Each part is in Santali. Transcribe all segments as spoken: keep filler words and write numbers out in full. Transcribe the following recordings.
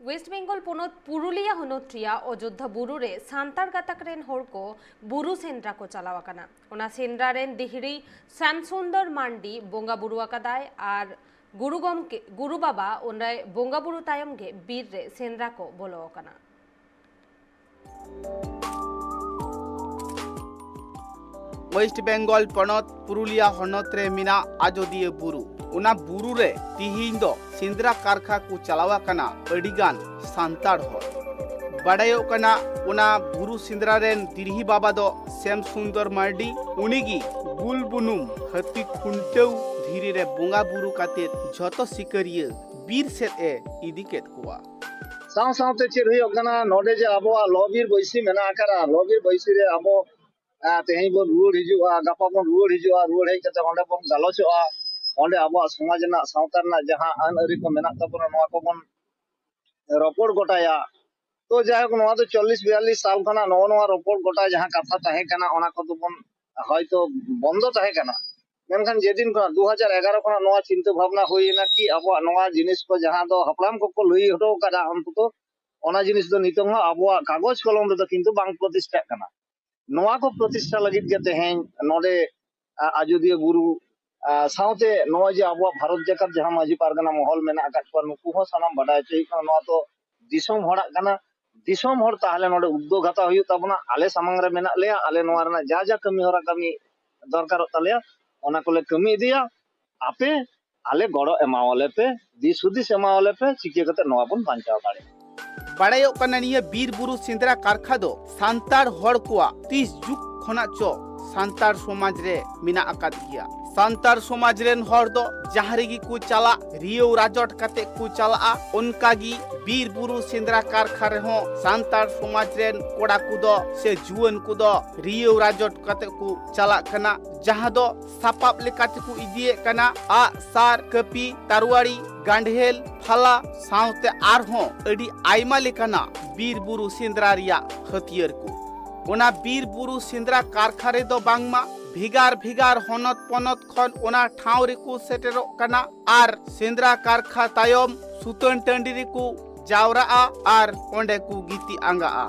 ᱳᱭᱮᱥᱴ ᱵᱮᱝᱜᱚᱞ ᱯᱚᱱᱚᱛ ᱯᱩᱨᱩᱞᱤᱭᱟ ᱦᱚᱱᱚᱛ ᱨᱮᱭᱟᱜ ᱚᱡᱳᱫᱽᱫᱷᱟ ᱵᱩᱨᱩ ᱨᱮ ᱥᱟᱱᱛᱟᱲ ᱜᱟᱛᱟᱠ ᱨᱮᱱ ᱦᱚᱲ ᱠᱚ ᱵᱩᱨᱩ ᱥᱮᱸᱫᱽᱨᱟ ᱠᱚ ᱪᱟᱞᱟᱣ ᱟᱠᱟᱱᱟ᱾ ᱚᱱᱟ ᱥᱮᱸᱫᱽᱨᱟ ᱨᱮᱱ ᱫᱤᱦᱲᱤ ᱥᱭᱟᱢ ᱥᱩᱱᱫᱚᱨ ᱢᱟᱱᱰᱤ ᱵᱚᱸᱜᱟ ᱵᱩᱨᱩ ᱟᱠᱟᱫᱟᱭ ᱟᱨ ᱜᱩᱨᱩ ᱜᱚᱢᱠᱮ, ᱜᱩᱨᱩ ᱵᱟᱵᱟ ᱚᱸᱰᱮ ᱵᱚᱸᱜᱟ ᱵᱩᱨᱩ ᱛᱟᱭᱚᱢ ᱜᱮ ᱵᱤᱨ ᱨᱮ ᱥᱮᱸᱫᱽᱨᱟ ᱠᱚ ᱵᱚᱞᱚ ᱟᱠᱟᱱᱟ᱾ ᱳᱭᱮᱥᱴ ᱵᱮᱝᱜᱚᱞ ᱯᱚᱱᱚᱛ ᱯᱩᱨᱩᱞᱤᱭᱟ ᱦᱚᱱᱚᱛ ᱨᱮ ᱢᱮᱱᱟᱜ ᱟᱡᱚᱫᱤᱭᱟᱹ ᱵᱩᱨᱩ᱾ ᱚᱱᱟ ᱵᱩᱨᱩ ᱨᱮ ᱛᱤᱦᱤᱧ ᱫᱚ ᱥᱮᱸᱫᱽᱨᱟ ᱠᱟᱨᱠᱷᱟ ᱠᱚ ᱪᱟᱞᱟᱣ ᱟᱠᱟᱱᱟ ᱟᱹᱰᱤ ᱜᱟᱱ ᱥᱟᱱᱛᱟᱲ ᱦᱚᱲ᱾ ᱵᱟᱰᱟᱭᱚᱜ ᱠᱟᱱᱟ, ᱚᱱᱟ ᱵᱩᱨᱩ ᱥᱮᱸᱫᱽᱨᱟ ᱨᱮᱱ ᱫᱤᱨᱦᱤ ᱵᱟᱵᱟ ᱫᱚ ᱥᱭᱟᱢ ᱥᱩᱱᱫᱚᱨ ᱢᱟᱨᱰᱤ᱾ ᱩᱱᱤᱜᱮ ᱜᱩᱞ ᱵᱩᱱᱩᱢ ᱦᱟᱹᱛᱤ ᱠᱷᱩᱱᱴᱟᱹᱣ ᱫᱷᱤᱨᱤ ᱨᱮ ᱵᱚᱸᱜᱟ ᱵᱩᱨᱩ ᱠᱟᱛᱮ ᱡᱷᱚᱛᱚ ᱥᱤᱠᱟᱹᱨᱤᱭᱟᱹ ᱵᱤᱨ ᱥᱮᱫ ᱮ ᱤᱫᱤ ᱠᱮᱫ ᱠᱚᱣᱟ᱾ ᱥᱟᱶ ᱥᱟᱶᱛᱮ ᱪᱮᱫ ᱦᱩᱭᱩᱜ ᱠᱟᱱᱟ, ᱱᱚᱰᱮ ᱡᱮ ᱟᱵᱚᱣᱟᱜ ᱞᱚ ᱵᱤᱨ ᱵᱟᱹᱭᱥᱤ ᱢᱮᱱᱟᱜ ᱟᱠᱟᱫᱼᱟ, ᱞᱚ ᱵᱤᱨ ᱵᱟᱹᱭᱥᱤ ᱨᱮ ᱟᱵᱚ, ᱟᱸ, ᱛᱮᱦᱮᱧ ᱵᱚᱱ ᱨᱩᱣᱟᱹᱲ ᱦᱤᱡᱩᱜᱼᱟ, ᱜᱟᱯᱟ ᱵᱚᱱ ᱨᱩᱣᱟᱹᱲ ᱦᱤᱡᱩᱜᱼᱟ, ᱨᱩᱣᱟᱹᱲ ᱦᱮᱡ ᱠᱟᱛᱮ ᱚᱸᱰᱮ ᱵᱚᱱ ᱜᱟᱞᱚᱪᱚᱜᱼᱟ, ᱚᱸᱰᱮ ᱟᱵᱚᱣᱟᱜ ᱥᱚᱢᱟᱡᱽ ᱨᱮᱱᱟᱜ, ᱥᱟᱶᱛᱟ ᱨᱮᱱᱟᱜ ᱡᱟᱦᱟᱸ ᱟᱹᱱ ᱟᱹᱨᱤ ᱠᱚ ᱢᱮᱱᱟᱜ ᱛᱟᱵᱚᱱᱟ, ᱱᱚᱣᱟ ᱠᱚᱵᱚᱱ ᱨᱚᱯᱚᱲ ᱜᱚᱴᱟᱭᱟ᱾ ᱛᱚ ᱡᱟᱭᱦᱳᱠ, ᱱᱚᱣᱟ ᱫᱚ ᱪᱚᱞᱞᱤᱥ ᱵᱤᱭᱟᱞᱞᱤᱥ ᱥᱟᱞ ᱠᱷᱚᱱᱟᱜ ᱱᱚᱜᱼᱚ ᱱᱚᱣᱟ ᱨᱚᱯᱚᱲ ᱜᱚᱴᱟ ᱡᱟᱦᱟᱸ ᱠᱟᱛᱷᱟ ᱛᱟᱦᱮᱸ ᱠᱟᱱᱟ, ᱚᱱᱟ ᱠᱚᱫᱚ ᱵᱚᱱ ᱦᱚᱭᱛᱚ ᱵᱚᱱᱫᱚ ᱛᱟᱦᱮᱸ ᱠᱟᱱᱟ, ᱢᱮᱱᱠᱷᱟᱱ ᱡᱮᱫᱤᱱ ᱠᱷᱚᱱᱟᱜ ᱫᱩ ᱦᱟᱡᱟᱨ ᱮᱜᱟᱨᱚ ᱠᱷᱚᱱᱟᱜ ᱱᱚᱣᱟ ᱪᱤᱱᱛᱟᱹ ᱵᱷᱟᱵᱽᱱᱟ ᱦᱩᱭ ᱮᱱᱟ ᱠᱤ ᱟᱵᱚᱣᱟᱜ ᱱᱚᱣᱟ ᱡᱤᱱᱤᱥ ᱠᱚ ᱡᱟᱦᱟᱸ ᱫᱚ ᱦᱟᱯᱲᱟᱢ ᱠᱚᱠᱚ ᱞᱟᱹᱭ ᱦᱚᱴᱚ ᱟᱠᱟᱫᱟ, ᱚᱱᱛᱚᱛᱚ ᱚᱱᱟ ᱡᱤᱱᱤᱥ ᱫᱚ ᱱᱤᱛᱚᱝ ᱦᱚᱸ ᱟᱵᱚᱣᱟᱜ ᱠᱟᱜᱚᱡᱽ ᱠᱚᱞᱚᱢ ᱨᱮᱫᱚ ᱠᱤᱱᱛᱩ ᱵᱟᱝ ᱯᱨᱚᱛᱤᱥᱴᱷᱟᱜ ᱠᱟᱱᱟ᱾ ᱱᱚᱣᱟ ᱠᱚ ᱯᱨᱚᱛᱤᱥᱴᱷᱟ ᱞᱟᱹᱜᱤᱫ ᱜᱮ ᱛᱮᱦᱮᱧ ᱱᱚᱰᱮ, ᱟ, ᱟᱡᱚᱫᱤᱭᱟᱹ ᱵᱩᱨᱩ, ᱟ, ᱥᱟᱶᱛᱮ ᱱᱚᱜᱼᱚᱭ ᱡᱮ ᱟᱵᱚᱣᱟᱜ ᱵᱷᱟᱨᱚᱛ ᱡᱟᱠᱟᱛ ᱡᱟᱦᱟᱸ ᱢᱟᱹᱡᱷᱤ ᱯᱟᱨᱜᱟᱱᱟ ᱢᱚᱦᱚᱞ ᱢᱮᱱᱟᱜ ᱟᱠᱟᱫ ᱠᱚᱣᱟ, ᱱᱩᱠᱩ ᱦᱚᱸ ᱥᱟᱱᱟᱢ ᱵᱟᱰᱟᱭ ᱦᱚᱪᱚ ᱦᱩᱭᱩᱜ ᱠᱟᱱᱟ᱾ ᱱᱚᱣᱟ ᱫᱚ ᱫᱤᱥᱚᱢ ᱦᱚᱲᱟᱜ ᱠᱟᱱᱟ᱾ ᱫᱤᱥᱚᱢ ᱦᱚᱲ ᱛᱟᱦᱚᱞᱮ ᱱᱚᱰᱮ ᱩᱫᱽᱫᱳᱜᱽ ᱦᱟᱛᱟᱣ ᱦᱩᱭᱩᱜ ᱛᱟᱵᱚᱱᱟ᱾ ᱟᱞᱮ ᱥᱟᱢᱟᱝ ᱨᱮ ᱢᱮᱱᱟᱜ ᱞᱮᱭᱟ, ᱟᱞᱮ ᱱᱚᱣᱟ ᱨᱮᱱᱟᱜ ᱡᱟ ᱡᱟ ᱠᱟᱹᱢᱤ ᱦᱚᱨᱟ ᱠᱟᱹᱢᱤ ᱫᱚᱨᱠᱟᱨᱚᱜ ᱛᱟᱞᱮᱭᱟ, ᱚᱱᱟ ᱠᱚᱞᱮ ᱠᱟᱹᱢᱤ ᱤᱫᱤᱭᱟ᱾ ᱟᱯᱮ ᱟᱞᱮ ᱜᱚᱲᱚ ᱮᱢᱟᱣᱟᱞᱮ ᱯᱮ, ᱫᱤᱥ ᱦᱩᱫᱤᱥ ᱮᱢᱟᱣᱟᱞᱮ ᱯᱮ, ᱪᱤᱠᱟᱹ ᱠᱟᱛᱮ ᱱᱚᱣᱟ ᱵᱚᱱ ᱵᱟᱧᱪᱟᱣ ᱫᱟᱲᱮᱭᱟᱜᱼᱟ᱾ ᱵᱟᱲᱟᱭᱚᱜ ᱠᱟᱱᱟ, ᱱᱤᱭᱟᱹ ᱵᱤᱨ ᱵᱩᱨᱩ ᱥᱮᱸᱫᱽᱨᱟ ᱠᱟᱨᱠᱷᱟ ᱫᱚ ᱥᱟᱱᱛᱟᱲ ᱦᱚᱲ ᱠᱚᱣᱟᱜ ᱛᱤᱥ ᱡᱩᱜᱽ ᱠᱷᱚᱱᱟᱜ ᱪᱚ ᱥᱟᱱᱛᱟᱲ ᱥᱚᱢᱟᱡᱽ ᱨᱮ ᱢᱮᱱᱟᱜ ᱟᱠᱟᱫ ᱜᱮᱭᱟ᱾ ᱥᱟᱱᱛᱟᱲ ᱥᱚᱢᱟᱡᱽ ᱨᱮᱱ ᱦᱚᱲ ᱫᱚ ᱡᱟᱦᱟᱸ ᱨᱮᱜᱮ ᱠᱚ ᱪᱟᱞᱟᱜ, ᱨᱤᱭᱟᱹᱣ ᱨᱟᱡᱚᱴ ᱠᱟᱛᱮ ᱠᱚ ᱪᱟᱞᱟᱜᱼᱟ᱾ ᱚᱱᱠᱟ ᱜᱮ ᱵᱤᱨ ᱵᱩᱨᱩ ᱥᱮᱸᱫᱽᱨᱟ ᱠᱟᱨᱠᱷᱟ ᱨᱮᱦᱚᱸ ᱥᱟᱱᱛᱟᱲ ᱥᱚᱢᱟᱡᱽ ᱨᱮᱱ ᱠᱚᱲᱟ ᱠᱚᱫᱚ ᱥᱮ ᱡᱩᱣᱟᱹᱱ ᱠᱚᱫᱚ ᱨᱤᱭᱟᱹᱣ ᱨᱟᱡᱚᱴ ᱠᱟᱛᱮ ᱠᱚ ᱪᱟᱞᱟᱜ ᱠᱟᱱᱟ, ᱡᱟᱦᱟᱸ ᱫᱚ ᱥᱟᱯᱟᱵ ᱞᱮᱠᱟ ᱛᱮᱠᱚ ᱤᱫᱤᱭᱮᱫ ᱠᱟᱱᱟ ᱟᱜ, ᱥᱟᱨ, ᱠᱟᱹᱯᱤ, ᱛᱟᱨᱣᱟᱲᱤ, ᱜᱟᱸᱰᱷᱮᱞ, ᱯᱷᱟᱞᱟ ᱥᱟᱶᱛᱮ ᱟᱨᱦᱚᱸ ᱟᱹᱰᱤ ᱟᱭᱢᱟ ᱞᱮᱠᱟᱱᱟᱜ ᱵᱤᱨ ᱵᱩᱨᱩ ᱥᱮᱸᱫᱽᱨᱟ ᱨᱮᱭᱟᱜ ᱦᱟᱹᱛᱭᱟᱹᱨ ᱠᱚ᱾ ᱚᱱᱟ ᱵᱤᱨ ᱵᱩᱨᱩ ᱥᱮᱸᱫᱽᱨᱟ ᱠᱟᱨᱠᱷᱟ ᱨᱮᱫᱚ ᱵᱟᱝᱢᱟ ᱵᱷᱮᱜᱟᱨ ᱵᱷᱮᱜᱟᱨ ᱦᱚᱱᱚᱛ ᱯᱚᱱᱚᱛ ᱠᱷᱚᱱ ᱚᱱᱟ ᱴᱷᱟᱶ ᱨᱮᱠᱚ ᱥᱮᱴᱮᱨᱚᱜ ᱠᱟᱱᱟ ᱟᱨ ᱥᱮᱸᱫᱽᱨᱟ ᱠᱟᱨᱠᱷᱟ ᱛᱟᱭᱚᱢ ᱥᱩᱛᱟᱹᱱ ᱴᱟᱺᱰᱤ ᱨᱮᱠᱚ ᱡᱟᱣᱨᱟᱜᱼᱟ ᱟᱨ ᱚᱸᱰᱮ ᱠᱚ ᱜᱤᱛᱤᱡ ᱟᱸᱜᱟᱜᱼᱟ᱾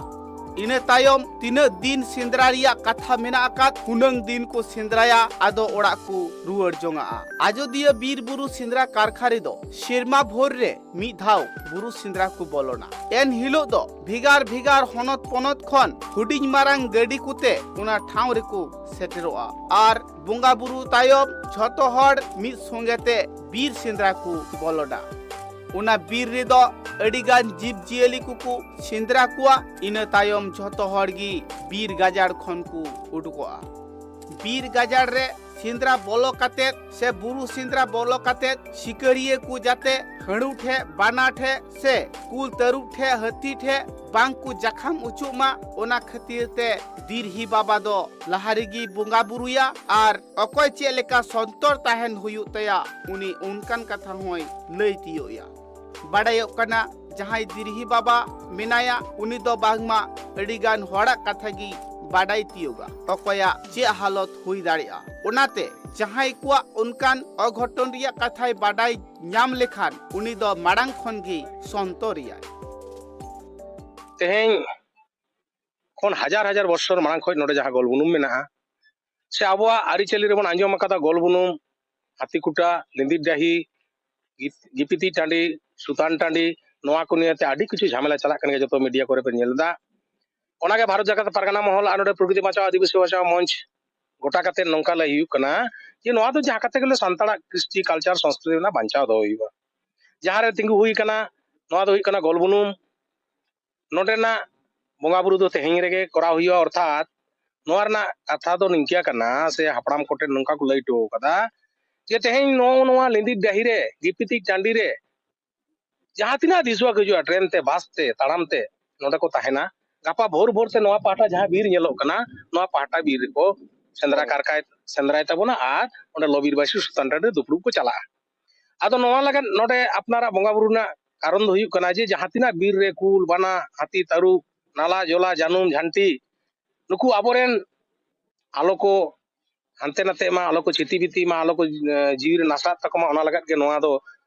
ᱤᱱᱟᱹ ᱛᱟᱭᱚᱢ ᱛᱤᱱᱟᱹᱜ ᱫᱤᱱ ᱥᱮᱸᱫᱽᱨᱟ ᱨᱮᱭᱟᱜ ᱠᱟᱛᱷᱟ ᱢᱮᱱᱟᱜ ᱟᱠᱟᱫ, ᱦᱩᱱᱟᱹᱝ ᱫᱤᱱ ᱠᱚ ᱥᱮᱸᱫᱽᱨᱟᱭᱟ, ᱟᱫᱚ ᱚᱲᱟᱜ ᱠᱚ ᱨᱩᱣᱟᱹᱲ ᱡᱚᱝᱟᱜᱼᱟ᱾ ᱟᱡᱚᱫᱤᱭᱟᱹ ᱵᱤᱨ ᱵᱩᱨᱩ ᱥᱮᱸᱫᱽᱨᱟ ᱠᱟᱨᱠᱷᱟ ᱨᱮᱫᱚ ᱥᱮᱨᱢᱟ ᱵᱷᱳᱨ ᱨᱮ ᱢᱤᱫ ᱫᱷᱟᱣ ᱵᱩᱨᱩ ᱥᱮᱸᱫᱽᱨᱟ ᱠᱚ ᱵᱚᱞᱚᱱᱟ᱾ ᱮᱱ ᱦᱤᱞᱳᱜ ᱫᱚ ᱵᱷᱮᱜᱟᱨ ᱵᱷᱮᱜᱟᱨ ᱦᱚᱱᱚᱛ ᱯᱚᱱᱚᱛ ᱠᱷᱚᱱ ᱦᱩᱰᱤᱧ ᱢᱟᱨᱟᱝ ᱜᱟᱹᱰᱤ ᱠᱚᱛᱮ ᱚᱱᱟ ᱴᱷᱟᱶ ᱨᱮᱠᱚ ᱥᱮᱴᱮᱨᱚᱜᱼᱟ ᱟᱨ ᱵᱚᱸᱜᱟ ᱵᱩᱨᱩ ᱛᱟᱭᱚᱢ ᱡᱷᱚᱛᱚ ᱦᱚᱲ ᱢᱤᱫ ᱥᱚᱸᱜᱮ ᱛᱮ ᱵᱤᱨ ᱥᱮᱸᱫᱽᱨᱟ ᱠᱚ ᱵᱚᱞᱚᱱᱟ᱾ ᱚᱱᱟ ᱵᱤᱨ ᱨᱮᱫᱚ ᱟᱹᱰᱤᱜᱟᱱ ᱡᱤᱵᱽ ᱡᱤᱭᱟᱹᱞᱤ ᱠᱚᱠᱚ ᱥᱮᱸᱫᱽᱨᱟ ᱠᱚᱣᱟ᱾ ᱤᱱᱟᱹ ᱛᱟᱭᱚᱢ ᱡᱷᱚᱛᱚ ᱦᱚᱲ ᱜᱮ ᱵᱤᱨ ᱜᱟᱡᱟᱲ ᱠᱷᱚᱱ ᱠᱚ ᱩᱰᱩᱠᱚᱜᱼᱟ᱾ ᱵᱤᱨ ᱜᱟᱡᱟᱲ ᱨᱮ ᱥᱮᱸᱫᱽᱨᱟ ᱵᱚᱞᱚ ᱠᱟᱛᱮᱫ ᱥᱮ ᱵᱩᱨᱩ ᱥᱮᱸᱫᱽᱨᱟ ᱵᱚᱞᱚ ᱠᱟᱛᱮᱫ ᱥᱤᱠᱟᱹᱨᱤᱭᱟᱹ ᱠᱚ ᱡᱟᱛᱮ ᱦᱟᱹᱬᱩ ᱴᱷᱮᱡ, ᱵᱟᱱᱟ ᱴᱷᱮᱡ ᱥᱮ ᱠᱩᱞ ᱛᱟᱹᱨᱩᱵ ᱴᱷᱮᱡ, ᱦᱟᱹᱛᱤ ᱴᱷᱮᱡ ᱵᱟᱝ ᱠᱚ ᱡᱟᱠᱷᱟᱢ ᱚᱪᱚᱜ ᱢᱟ, ᱚᱱᱟ ᱠᱷᱟᱹᱛᱤᱨ ᱛᱮ ᱫᱤᱨᱦᱤ ᱵᱟᱵᱟ ᱫᱚ ᱞᱟᱦᱟ ᱨᱮᱜᱮ ᱵᱚᱸᱜᱟ ᱵᱩᱨᱩᱭᱟ ᱟᱨ ᱚᱠᱚᱭ ᱪᱮᱫ ᱞᱮᱠᱟ ᱥᱚᱱᱛᱚᱨ ᱛᱟᱦᱮᱱ ᱦᱩᱭᱩᱜ ᱛᱟᱭᱟ, ᱩᱱᱤ ᱚᱱᱠᱟᱱ ᱠᱟᱛᱷᱟ ᱦᱚᱸᱭ ᱞᱟᱹᱭ ᱛᱤᱭᱳᱜ ᱮᱭᱟ᱾ ᱵᱟᱰᱟᱭᱚᱜ ᱠᱟᱱᱟ, ᱡᱟᱦᱟᱸᱭ ᱫᱤᱨᱦᱤ ᱵᱟᱵᱟ ᱢᱮᱱᱟᱭᱟ, ᱩᱱᱤ ᱫᱚ ᱵᱟᱝᱢᱟ ᱟᱹᱰᱤᱜᱟᱱ ᱦᱚᱲᱟᱜ ᱠᱟᱛᱷᱟ ᱜᱮ ᱵᱟᱰᱟᱭ ᱛᱤᱭᱳᱜᱟ, ᱚᱠᱚᱭᱟᱜ ᱪᱮᱫ ᱦᱟᱞᱚᱛ ᱦᱩᱭ ᱫᱟᱲᱮᱭᱟᱜᱼᱟ᱾ ᱚᱱᱟᱛᱮ ᱡᱟᱦᱟᱸᱭ ᱠᱚᱣᱟᱜ ᱚᱱᱠᱟᱱ ᱚᱜᱷᱚᱴᱚᱱ ᱨᱮᱭᱟᱜ ᱠᱟᱛᱷᱟᱭ ᱵᱟᱰᱟᱭ ᱧᱟᱢ ᱞᱮᱠᱷᱟᱱ, ᱩᱱᱤ ᱫᱚ ᱢᱟᱲᱟᱝ ᱠᱷᱚᱱ ᱜᱮ ᱥᱚᱱᱛᱚᱨ ᱮᱭᱟᱭ᱾ ᱛᱮᱦᱮᱧ ᱠᱷᱚᱱ ᱦᱟᱡᱟᱨ ᱦᱟᱡᱟᱨ ᱵᱚᱪᱷᱚᱨ ᱢᱟᱲᱟᱝ ᱠᱷᱚᱱ ᱱᱚᱰᱮ ᱡᱟᱦᱟᱸ ᱜᱚᱞ ᱵᱩᱱᱩᱢ ᱢᱮᱱᱟᱜᱼᱟ, ᱥᱮ ᱟᱵᱚᱣᱟᱜ ᱟᱹᱨᱤᱪᱟᱹᱞᱤ ᱨᱮᱵᱚᱱ ᱟᱸᱡᱚᱢ ᱟᱠᱟᱫᱟ, ᱜᱚᱞ ᱵᱩᱱᱩᱢ, ᱦᱟᱹᱛᱤ ᱠᱩᱴᱟ, ᱞᱤᱸᱫᱤᱨ ᱰᱟᱹᱦᱤ, ᱜᱤ-, ᱜᱤᱯᱤᱛᱤ ᱴᱟᱺᱰᱤ, ᱥᱩᱛᱟᱱ ᱴᱟᱺᱰᱤ, ᱱᱚᱣᱟ ᱠᱚ ᱱᱤᱭᱮ ᱛᱮ ᱟᱹᱰᱤ ᱠᱤᱪᱷᱩ ᱡᱷᱟᱢᱮᱞᱟ ᱪᱟᱞᱟᱜ ᱠᱟᱱ ᱜᱮᱭᱟ, ᱡᱚᱛᱚ ᱢᱤᱰᱤᱭᱟ ᱠᱚᱨᱮ ᱯᱮ ᱧᱮᱞ ᱮᱫᱟ᱾ ᱚᱱᱟᱜᱮ ᱵᱷᱟᱨᱚᱛ ᱡᱟᱠᱟᱛ ᱯᱟᱨᱜᱟᱱᱟ ᱢᱚᱦᱚᱞ ᱟᱨ ᱱᱚᱰᱮ ᱯᱨᱚᱠᱨᱤᱛᱤ ᱵᱟᱧᱪᱟᱣ ᱟᱹᱫᱤᱵᱟᱹᱥᱤ ᱵᱟᱧᱪᱟᱣ ᱢᱚᱧᱪ ᱜᱚᱴᱟ ᱠᱟᱛᱮ ᱱᱚᱝᱠᱟ ᱞᱟᱹᱭ ᱦᱩᱭᱩᱜ ᱠᱟᱱᱟ ᱡᱮ ᱱᱚᱣᱟ ᱫᱚ ᱡᱟᱦᱟᱸ ᱠᱟᱛᱮ ᱜᱮᱞᱮ ᱥᱟᱱᱛᱟᱲᱟᱜ ᱠᱨᱤᱥᱴᱤ ᱠᱟᱞᱪᱟᱨ ᱥᱚᱝᱥᱠᱨᱤᱛᱤ ᱨᱮᱱᱟᱜ ᱵᱟᱧᱪᱟᱣ ᱫᱚᱦᱚ ᱦᱩᱭᱩᱜᱼᱟ᱾ ᱡᱟᱦᱟᱸ ᱨᱮ ᱛᱤᱸᱜᱩ ᱦᱩᱭ ᱠᱟᱱᱟ, ᱱᱚᱣᱟ ᱫᱚ ᱦᱩᱭᱩᱜ ᱠᱟᱱᱟ ᱜᱚᱞ ᱵᱩᱱᱩᱢ᱾ ᱱᱚᱰᱮᱱᱟᱜ ᱵᱚᱸᱜᱟ ᱵᱩᱨᱩ ᱫᱚ ᱛᱮᱦᱮᱧ ᱨᱮᱜᱮ ᱠᱚᱨᱟᱣ ᱦᱩᱭᱩᱜᱼᱟ, ᱚᱨᱛᱷᱟᱛ ᱱᱚᱣᱟ ᱨᱮᱱᱟᱜ ᱠᱟᱛᱷᱟ ᱫᱚ ᱱᱤᱝᱠᱟᱹ ᱠᱟᱱᱟ, ᱥᱮ ᱦᱟᱯᱲᱟᱢ ᱠᱚᱴᱷᱮᱱ ᱱᱚᱝᱠᱟ ᱠᱚ ᱞᱟᱹᱭ ᱦᱚᱴᱚ ᱠᱟᱫᱟ ᱡᱮ ᱛᱮᱦᱮᱧ ᱱᱚᱜᱼᱚ ᱱᱚᱣᱟ ᱞᱤᱸᱫᱤᱨ ᱰᱟᱹᱦᱤ ᱨᱮ, ᱜᱤᱯᱤᱛᱤᱡ ᱴᱟᱺᱰᱤ ᱨᱮ ᱡᱟᱦᱟᱸ ᱛᱤᱱᱟᱹᱜ ᱫᱤᱥᱩᱣᱟ ᱠᱚ ᱦᱤᱡᱩᱜᱼᱟ, ᱴᱨᱮᱱ ᱛᱮ, ᱵᱟᱥ ᱛᱮ, ᱛᱟᱲᱟᱢ ᱛᱮ, ᱱᱚᱰᱮ ᱠᱚ ᱛᱟᱦᱮᱱᱟ᱾ ᱜᱟᱯᱟ ᱵᱷᱳᱨ ᱵᱷᱳᱨ ᱛᱮ ᱱᱚᱣᱟ ᱯᱟᱦᱴᱟ ᱡᱟᱦᱟᱸ ᱵᱤᱨ ᱧᱮᱞᱚᱜ ᱠᱟᱱᱟ, ᱱᱚᱣᱟ ᱯᱟᱦᱴᱟ ᱵᱤᱨ ᱨᱮᱠᱚ ᱥᱮᱸᱫᱽᱨᱟ ᱠᱟᱨᱠᱟᱭ, ᱥᱮᱸᱫᱽᱨᱟᱭ ᱛᱟᱵᱚᱱᱟ ᱟᱨ ᱚᱸᱰᱮ ᱞᱚᱵᱤᱨ ᱵᱟᱹᱭᱥᱤ ᱥᱩᱛᱟᱱ ᱴᱟᱺᱰᱤ ᱫᱩᱯᱲᱩᱵ ᱠᱚ ᱪᱟᱞᱟᱜᱼᱟ᱾ ᱟᱫᱚ ᱱᱚᱣᱟ ᱞᱟᱹᱜᱤᱫ ᱱᱚᱰᱮ ᱟᱯᱱᱟᱨᱟᱜ ᱵᱚᱸᱜᱟ ᱵᱩᱨᱩ ᱨᱮᱱᱟᱜ ᱠᱟᱨᱚᱱ ᱫᱚ ᱦᱩᱭᱩᱜ ᱠᱟᱱᱟ ᱡᱮ ᱡᱟᱦᱟᱸ ᱛᱤᱱᱟᱹᱜ ᱵᱤᱨ ᱨᱮ ᱠᱩᱞ, ᱵᱟᱱᱟ, ᱦᱟᱹᱛᱤ, ᱛᱟᱹᱨᱩᱵ, ᱱᱟᱞᱟ, ᱡᱚᱞᱟ, ᱡᱟᱹᱱᱩᱢ, ᱡᱷᱟᱱᱴᱤ, ᱱᱩᱠᱩ ᱟᱵᱚᱨᱮᱱ ᱟᱞᱚ ᱠᱚ ᱦᱟᱱᱛᱮ ᱱᱟᱛᱮᱜ ᱢᱟ, ᱟᱞᱚ ᱠᱚ ᱪᱷᱤᱛᱤ ᱵᱤᱛᱤ ᱢᱟ, ᱟᱞᱚ ᱠᱚ, ᱮ, ᱡᱤᱣᱤ ᱨᱮ ᱱᱟᱥᱟᱜ ᱛᱟᱠᱚ ᱢᱟ, ᱚᱱᱟ ᱞᱟᱹᱜᱤᱫ ᱜᱮ ᱱᱚᱣᱟ ᱫᱚ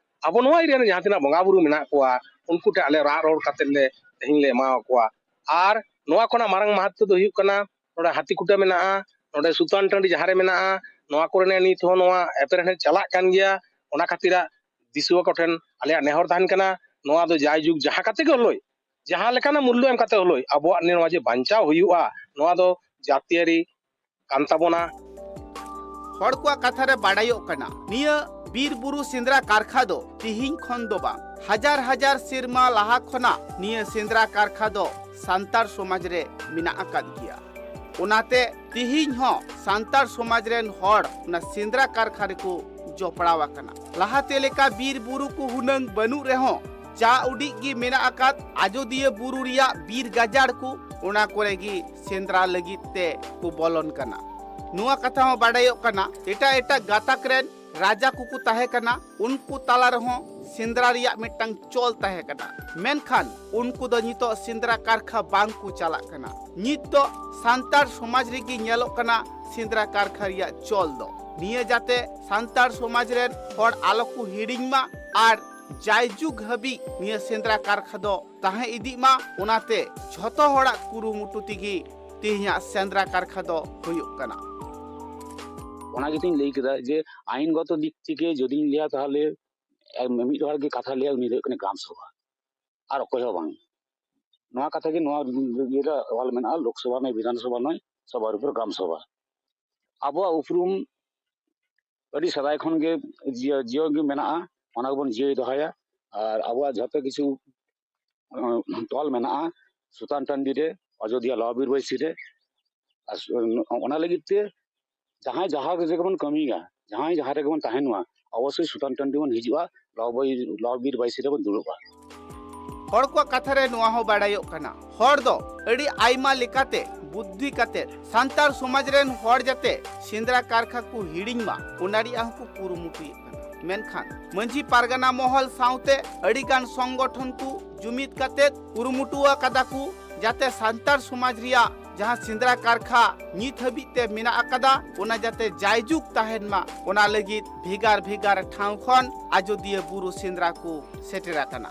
ᱟᱵᱚ ᱱᱚᱣᱟ ᱮᱨᱤᱭᱟ ᱨᱮ ᱡᱟᱦᱟᱸ ᱛᱤᱱᱟᱹᱜ ᱵᱚᱸᱜᱟ ᱵᱩᱨᱩ ᱢᱮᱱᱟᱜ ᱠᱚᱣᱟ, ᱩᱱᱠᱩ ᱴᱷᱮᱱ ᱟᱞᱮ ᱨᱟᱜ ᱨᱚᱲ ᱠᱟᱛᱮ ᱞᱮ ᱛᱮᱦᱮᱧ ᱞᱮ ᱮᱢᱟᱣᱟᱠᱚᱣᱟ᱾ ᱟᱨ ᱱᱚᱣᱟ ᱠᱷᱚᱱᱟᱜ ᱢᱟᱨᱟᱝ ᱢᱟᱦᱟᱛᱛᱚ ᱫᱚ ᱦᱩᱭᱩᱜ ᱠᱟᱱᱟ, ᱱᱚᱰᱮ ᱦᱟᱹᱛᱤᱠᱩᱴᱟᱹ ᱢᱮᱱᱟᱜᱼᱟ, ᱱᱚᱰᱮ ᱥᱩᱛᱟᱱ ᱴᱟᱺᱰᱤ ᱡᱟᱦᱟᱸ ᱨᱮ ᱢᱮᱱᱟᱜᱼᱟ, ᱱᱚᱣᱟ ᱠᱚᱨᱮᱱᱟᱜ ᱱᱤᱛ ᱦᱚᱸ ᱱᱚᱣᱟ ᱮᱯᱮᱨᱦᱮᱸᱰᱮᱡ ᱪᱟᱞᱟᱜ ᱠᱟᱱ ᱜᱮᱭᱟ᱾ ᱚᱱᱟ ᱠᱷᱟᱹᱛᱤᱨᱟᱜ ᱫᱤᱥᱩᱣᱟᱹ ᱠᱚᱴᱷᱮᱱ ᱟᱞᱮᱭᱟᱜ ᱱᱮᱦᱚᱨ ᱛᱟᱦᱮᱱ ᱠᱟᱱᱟ, ᱱᱚᱣᱟ ᱫᱚ ᱡᱟᱭᱡᱩᱜᱽ ᱡᱟᱦᱟᱸ ᱠᱟᱛᱮ ᱜᱮ ᱦᱳᱞᱳᱭ, ᱡᱟᱦᱟᱸ ᱞᱮᱠᱟᱱᱟᱜ ᱢᱩᱞᱞᱚ ᱮᱢ ᱠᱟᱛᱮ ᱦᱳᱞᱳᱭ, ᱟᱵᱚᱣᱟᱜ ᱱᱚᱣᱟ ᱡᱮ ᱵᱟᱧᱪᱟᱣ ᱦᱩᱭᱩᱜᱼᱟ, ᱱᱚᱣᱟ ᱫᱚ ᱡᱟᱹᱛᱤᱭᱟᱹᱨᱤ ᱠᱟᱱ ᱛᱟᱵᱚᱱᱟ᱾ ᱦᱚᱲ ᱠᱚᱣᱟᱜ ᱠᱟᱛᱷᱟ ᱨᱮ ᱵᱟᱰᱟᱭᱚᱜ ᱠᱟᱱᱟ, ᱱᱤᱭᱟᱹ ᱵᱤᱨ ᱵᱩᱨᱩ ᱥᱮᱸᱫᱽᱨᱟ ᱠᱟᱨᱠᱷᱟ ᱫᱚ ᱛᱤᱦᱤᱧ ᱠᱷᱚᱱ ᱫᱚ ᱵᱟᱝ, ᱦᱟᱡᱟᱨ ᱦᱟᱡᱟᱨ ᱥᱮᱨᱢᱟ ᱞᱟᱦᱟ ᱠᱷᱚᱱᱟᱜ ᱱᱤᱭᱟᱹ ᱥᱮᱸᱫᱽᱨᱟ ᱠᱟᱨᱠᱷᱟ ᱫᱚ ᱥᱟᱱᱛᱟᱲ ᱥᱚᱢᱟᱡᱽ ᱨᱮ ᱢᱮᱱᱟᱜ ᱟᱠᱟᱫ ᱜᱮᱭᱟ᱾ ᱚᱱᱟᱛᱮ ᱛᱤᱦᱤᱧ ᱦᱚᱸ ᱥᱟᱱᱛᱟᱲ ᱥᱚᱢᱟᱡᱽ ᱨᱮᱱ ᱦᱚᱲ ᱚᱱᱟ ᱥᱮᱸᱫᱽᱨᱟ ᱠᱟᱨᱠᱷᱟ ᱨᱮᱠᱚ ᱡᱚᱯᱲᱟᱣ ᱟᱠᱟᱱᱟ᱾ ᱞᱟᱦᱟᱛᱮ ᱞᱮᱠᱟ ᱵᱤᱨ ᱵᱩᱨᱩ ᱠᱚ ᱦᱩᱱᱟᱹᱝ ᱵᱟᱹᱱᱩᱜ ᱨᱮᱦᱚᱸ, ᱡᱟ ᱩᱰᱤᱡ ᱜᱮ ᱢᱮᱱᱟᱜ ᱟᱠᱟᱫ ᱟᱡᱚᱫᱤᱭᱟᱹ ᱵᱩᱨᱩ ᱨᱮᱭᱟᱜ ᱵᱤᱨ ᱜᱟᱡᱟᱲ ᱠᱚ, ᱚᱱᱟ ᱠᱚᱨᱮ ᱜᱮ ᱥᱮᱸᱫᱽᱨᱟ ᱞᱟᱹᱜᱤᱫ ᱛᱮ ᱠᱚ ᱵᱚᱞᱚᱱ ᱠᱟᱱᱟ᱾ ᱱᱚᱣᱟ ᱠᱟᱛᱷᱟ ᱦᱚᱸ ᱵᱟᱰᱟᱭᱚᱜ ᱠᱟᱱᱟ, ᱮᱴᱟᱜ ᱮᱴᱟᱜ ᱜᱟᱛᱟᱠ ᱨᱮᱱ ᱨᱟᱡᱟ ᱠᱚᱠᱚ ᱛᱟᱦᱮᱸ ᱠᱟᱱᱟ, ᱩᱱᱠᱩ ᱛᱟᱞᱟ ᱨᱮᱦᱚᱸ ᱥᱮᱸᱫᱽᱨᱟ ᱨᱮᱭᱟᱜ ᱢᱤᱫᱴᱟᱝ ᱪᱚᱞ ᱛᱟᱦᱮᱸ ᱠᱟᱱᱟ᱾ ᱢᱮᱱᱠᱷᱟᱱ ᱩᱱᱠᱩ ᱫᱚ ᱱᱤᱛᱚᱜ ᱥᱮᱸᱫᱽᱨᱟ ᱠᱟᱨᱠᱷᱟ ᱵᱟᱝ ᱠᱚ ᱪᱟᱞᱟᱜ ᱠᱟᱱᱟ᱾ ᱱᱤᱛ ᱫᱚ ᱥᱟᱱᱛᱟᱲ ᱥᱚᱢᱟᱡᱽ ᱨᱮᱜᱮ ᱧᱮᱞᱚᱜ ᱠᱟᱱᱟ ᱥᱮᱸᱫᱽᱨᱟ ᱠᱟᱨᱠᱷᱟ ᱨᱮᱭᱟᱜ ᱪᱚᱞ ᱫᱚ᱾ ᱱᱤᱭᱟᱹ ᱡᱟᱛᱮ ᱥᱟᱱᱛᱟᱲ ᱥᱚᱢᱟᱡᱽ ᱨᱮᱱ ᱦᱚᱲ ᱟᱞᱚ ᱠᱚ ᱦᱤᱲᱤᱧ ᱢᱟ ᱟᱨ ᱡᱟᱭᱡᱩᱜᱽ ᱦᱟᱹᱵᱤᱡ ᱱᱤᱭᱟᱹ ᱥᱮᱸᱫᱽᱨᱟ ᱠᱟᱨᱠᱷᱟ ᱫᱚ ᱛᱟᱦᱮᱸ ᱤᱫᱤᱜ ᱢᱟ, ᱚᱱᱟᱛᱮ ᱡᱷᱚᱛᱚ ᱦᱚᱲᱟᱜ ᱠᱩᱨᱩᱢᱩᱴᱩ ᱛᱮᱜᱮ ᱛᱮᱦᱮᱧᱟᱜ ᱥᱮᱸᱫᱽᱨᱟ ᱠᱟᱨᱠᱷᱟ ᱫᱚ ᱦᱩᱭᱩᱜ ᱠᱟᱱᱟ᱾ ᱚᱱᱟ ᱜᱮᱛᱚᱧ ᱞᱟᱹᱭ ᱠᱮᱫᱟ ᱡᱮ ᱟᱭᱤᱱᱜᱚᱛᱚ ᱫᱤᱠ ᱛᱷᱮᱠᱮ ᱡᱩᱫᱤᱧ ᱞᱟᱹᱭᱟ, ᱛᱟᱦᱚᱞᱮ ᱢᱤᱫ ᱦᱚᱲ ᱜᱮ ᱠᱟᱛᱷᱟ ᱞᱟᱹᱭᱟ, ᱩᱱᱤ ᱫᱚ ᱦᱩᱭᱩᱜ ᱠᱟᱱᱟ ᱜᱨᱟᱢ ᱥᱚᱵᱷᱟ, ᱟᱨ ᱚᱠᱚᱭ ᱦᱚᱸ ᱵᱟᱝ᱾ ᱱᱚᱣᱟ ᱠᱟᱛᱷᱟ ᱜᱮ ᱱᱚᱣᱟ ᱤᱭᱟᱹ ᱨᱮ ᱚᱞ ᱢᱮᱱᱟᱜᱼᱟ, ᱞᱳᱠ ᱥᱚᱵᱷᱟ ᱱᱚᱭ ᱵᱤᱫᱷᱟᱱ ᱥᱚᱵᱷᱟ ᱱᱚᱭ, ᱥᱚᱵᱷᱟᱨ ᱩᱯᱚᱨ ᱜᱨᱟᱢ ᱥᱚᱵᱷᱟ᱾ ᱟᱵᱚᱣᱟᱜ ᱩᱯᱨᱩᱢ ᱟᱹᱰᱤ ᱥᱮᱫᱟᱭ ᱠᱷᱚᱱ ᱜᱮ ᱡᱤᱭᱟᱹ- ᱡᱤᱭᱟᱹᱣ ᱜᱮ ᱢᱮᱱᱟᱜᱼᱟ, ᱚᱱᱟ ᱜᱮᱵᱚᱱ ᱡᱤᱭᱟᱹᱣ ᱫᱚᱦᱚᱭᱟ᱾ ᱟᱨ ᱟᱵᱚᱣᱟᱜ ᱡᱷᱚᱛᱚ ᱠᱤᱪᱷᱩ ᱟᱸ, ᱛᱚᱞ ᱢᱮᱱᱟᱜᱼᱟ ᱥᱩᱛᱟᱱ ᱴᱟᱺᱰᱤ ᱨᱮ, ᱟᱡᱚᱫᱤᱭᱟᱹ ᱞᱚᱣ ᱵᱤᱨ ᱵᱟᱹᱭᱥᱤ ᱨᱮ᱾ ᱟᱨ ᱥᱩ- ᱚᱱᱟ ᱞᱟᱹᱜᱤᱫ ᱛᱮ ᱡᱟᱦᱟᱸᱭ ᱡᱟᱦᱟᱸ ᱨᱮᱜᱮ ᱵᱚᱱ ᱠᱟᱹᱢᱤᱭᱟ, ᱡᱟᱦᱟᱸᱭ ᱡᱟᱦᱟᱸ ᱨᱮᱜᱮ ᱵᱚᱱ ᱛᱟᱦᱮᱱ ᱢᱟ, ᱚᱵᱚᱥᱥᱳᱭ ᱥᱩᱛᱟᱱ ᱴᱟᱺᱰᱤ ᱵᱚᱱ ᱦᱤᱡᱩᱜᱼᱟ, ᱞᱚᱣ ᱵᱟᱹᱭ- ᱞᱚᱣ ᱵᱤᱨ ᱵᱟᱹᱭᱥᱤ ᱨᱮᱵᱚᱱ ᱫᱩᱲᱩᱵᱼᱟ᱾ ᱦᱚᱲ ᱠᱚᱣᱟᱜ ᱠᱟᱛᱷᱟ ᱨᱮ ᱱᱚᱣᱟ ᱦᱚᱸ ᱵᱟᱰᱟᱭᱚᱜ ᱠᱟᱱᱟ, ᱦᱚᱲ ᱫᱚ ᱟᱹᱰᱤ ᱟᱭᱢᱟ ᱞᱮᱠᱟᱛᱮ ᱵᱩᱫᱽᱫᱷᱤ ᱠᱟᱛᱮ ᱥᱟᱱᱛᱟᱲ ᱥᱚᱢᱟᱡᱽ ᱨᱮᱱ ᱦᱚᱲ ᱡᱟᱛᱮ ᱥᱮᱸᱫᱽᱨᱟ ᱠᱟᱨᱠᱷᱟ ᱠᱚ ᱦᱤᱲᱤᱧ ᱢᱟ, ᱚᱱᱟ ᱨᱮᱭᱟᱜ ᱦᱚᱸᱠᱚ ᱠᱩᱨᱩᱢᱩᱴᱩᱭᱮᱫ ᱠᱟᱱᱟ᱾ ᱢᱮᱱᱠᱷᱟᱱ ᱢᱟᱹᱡᱷᱤ ᱯᱟᱨᱜᱟᱱᱟ ᱢᱚᱦᱚᱞ ᱥᱟᱶᱛᱮ ᱟᱹᱰᱤ ᱜᱟᱱ ᱥᱚᱝᱜᱚᱴᱷᱚᱱ ᱠᱚ ᱡᱩᱢᱤᱫ ᱠᱟᱛᱮ ᱠᱩᱨᱩᱢᱩᱴᱩ ᱟᱠᱟᱫᱟ ᱠᱚ, ᱡᱟᱛᱮ ᱥᱟᱱᱛᱟᱲ ᱥᱚᱢᱟᱡᱽ ᱨᱮᱭᱟᱜ ᱡᱟᱦᱟᱸ ᱥᱮᱸᱫᱽᱨᱟ ᱠᱟᱨᱠᱷᱟ ᱱᱤᱛ ᱦᱟᱹᱵᱤᱡ ᱛᱮ ᱢᱮᱱᱟᱜ ᱟᱠᱟᱫᱟ, ᱚᱱᱟ ᱡᱟᱛᱮ ᱡᱟᱭᱡᱩᱜᱽ ᱛᱟᱦᱮᱱ ᱢᱟ, ᱚᱱᱟ ᱞᱟᱹᱜᱤᱫ ᱵᱷᱮᱜᱟᱨ ᱵᱷᱮᱜᱟᱨ ᱴᱷᱟᱶ ᱠᱷᱚᱱ ᱟᱡᱚᱫᱤᱭᱟᱹ ᱵᱩᱨᱩ ᱥᱮᱸᱫᱽᱨᱟ ᱠᱚ ᱥᱮᱴᱮᱨ ᱟᱠᱟᱱᱟ᱾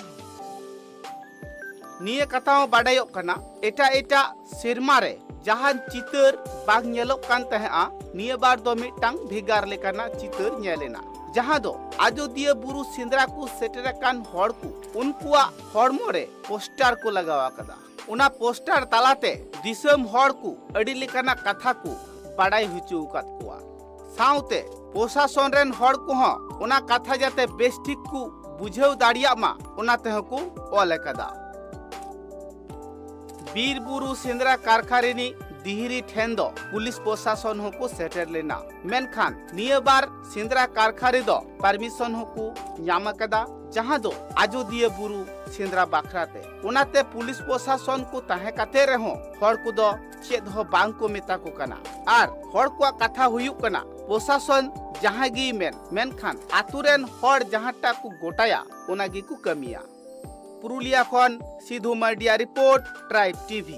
ᱱᱤᱭᱟᱹ ᱠᱟᱛᱷᱟ ᱦᱚᱸ ᱵᱟᱰᱟᱭᱚᱜ ᱠᱟᱱᱟ, ᱮᱴᱟᱜ ᱮᱴᱟᱜ ᱥᱮᱨᱢᱟ ᱨᱮ ᱡᱟᱦᱟᱱ ᱪᱤᱛᱟᱹᱨ ᱵᱟᱝ ᱧᱮᱞᱚᱜ ᱠᱟᱱ ᱛᱟᱦᱮᱸᱜᱼᱟ, ᱱᱤᱭᱟᱹ ᱵᱟᱨ ᱫᱚ ᱢᱤᱫᱴᱟᱝ ᱵᱷᱮᱜᱟᱨ ᱞᱮᱠᱟᱱᱟᱜ ᱪᱤᱛᱟᱹᱨ ᱧᱮᱞ ᱮᱱᱟ, ᱡᱟᱦᱟᱸ ᱫᱚ ᱟᱡᱚᱫᱤᱭᱟᱹ ᱵᱩᱨᱩ ᱥᱮᱸᱫᱽᱨᱟ ᱠᱚ ᱥᱮᱴᱮᱨ ᱟᱠᱟᱱ ᱦᱚᱲ ᱠᱚ ᱩᱱᱠᱩᱣᱟᱜ ᱦᱚᱲᱢᱚ ᱨᱮ ᱯᱳᱥᱴᱟᱨ ᱠᱚ ᱞᱟᱜᱟᱣ ᱟᱠᱟᱫᱟ᱾ ᱚᱱᱟ ᱯᱳᱥᱴᱟᱨ ᱛᱟᱞᱟᱛᱮ ᱫᱤᱥᱚᱢ ᱦᱚᱲ ᱠᱚ ᱟᱹᱰᱤ ᱞᱮᱠᱟᱱᱟᱜ ᱠᱟᱛᱷᱟ ᱠᱚ ᱵᱟᱰᱟᱭ ᱦᱚᱪᱚ ᱟᱠᱟᱫ ᱠᱚᱣᱟ᱾ ᱥᱟᱶᱛᱮ ᱯᱨᱚᱥᱟᱥᱚᱱ ᱨᱮᱱ ᱦᱚᱲ ᱠᱚᱦᱚᱸ ᱚᱱᱟ ᱠᱟᱛᱷᱟ ᱡᱟᱛᱮ ᱵᱮᱥ ᱴᱷᱤᱠ ᱠᱚ ᱵᱩᱡᱷᱟᱹᱣ ᱫᱟᱲᱮᱭᱟᱜ ᱢᱟ, ᱚᱱᱟ ᱛᱮᱦᱚᱸ ᱠᱚ ᱚᱞ ᱟᱠᱟᱫᱟ᱾ ᱵᱤᱨ ᱵᱩᱨᱩ ᱥᱮᱸᱫᱽᱨᱟ ᱠᱟᱨᱠᱷᱟ ᱨᱤᱱᱤᱡ ᱫᱤᱦᱤᱨᱤ ᱴᱷᱮᱱ ᱫᱚ ᱯᱩᱞᱤᱥ ᱯᱨᱚᱥᱟᱥᱚᱱ ᱦᱚᱸᱠᱚ ᱥᱮᱴᱮᱨ ᱞᱮᱱᱟ, ᱢᱮᱱᱠᱷᱟᱱ ᱱᱤᱭᱟᱹ ᱵᱟᱨ ᱥᱮᱸᱫᱽᱨᱟ ᱠᱟᱨᱠᱷᱟ ᱨᱮᱫᱚ ᱯᱟᱨᱢᱤᱥᱚᱱ ᱦᱚᱸᱠᱚ ᱧᱟᱢ ᱟᱠᱟᱫᱟ, ᱡᱟᱦᱟᱸ ᱫᱚ ᱟᱡᱚᱫᱤᱭᱟᱹ ᱵᱩᱨᱩ ᱥᱮᱸᱫᱽᱨᱟ ᱵᱟᱠᱷᱨᱟ ᱛᱮ᱾ ᱚᱱᱟᱛᱮ ᱯᱩᱞᱤᱥ ᱯᱨᱚᱥᱟᱥᱚᱱ ᱠᱚ ᱛᱟᱦᱮᱸ ᱠᱟᱛᱮ ᱨᱮᱦᱚᱸ ᱦᱚᱲ ᱠᱚᱫᱚ ᱪᱮᱫ ᱦᱚᱸ ᱵᱟᱝ ᱠᱚ ᱢᱮᱛᱟ ᱠᱚ ᱠᱟᱱᱟ᱾ ᱟᱨ ᱦᱚᱲ ᱠᱚᱣᱟᱜ ᱠᱟᱛᱷᱟ ᱦᱩᱭᱩᱜ ᱠᱟᱱᱟ, ᱯᱨᱚᱥᱟᱥᱚᱱ ᱡᱟᱦᱟᱸ ᱜᱮᱭ ᱢᱮᱱ, ᱢᱮᱱᱠᱷᱟᱱ ᱟᱛᱳ ᱨᱮᱱ ᱦᱚᱲ ᱡᱟᱦᱟᱸᱴᱟᱜ ᱠᱚ ᱜᱚᱴᱟᱭᱟ, ᱚᱱᱟ ᱜᱮᱠᱚ ᱠᱟᱹᱢᱤᱭᱟ᱾ ᱯᱩᱨᱩᱞᱤᱭᱟ ᱠᱷᱚᱱ ᱥᱤᱫᱷᱩ ᱢᱟᱨᱰᱤᱭᱟᱜ ᱨᱤᱯᱳᱨᱴ, ᱴᱨᱟᱭᱤᱵᱽ ᱴᱤᱵᱷᱤ᱾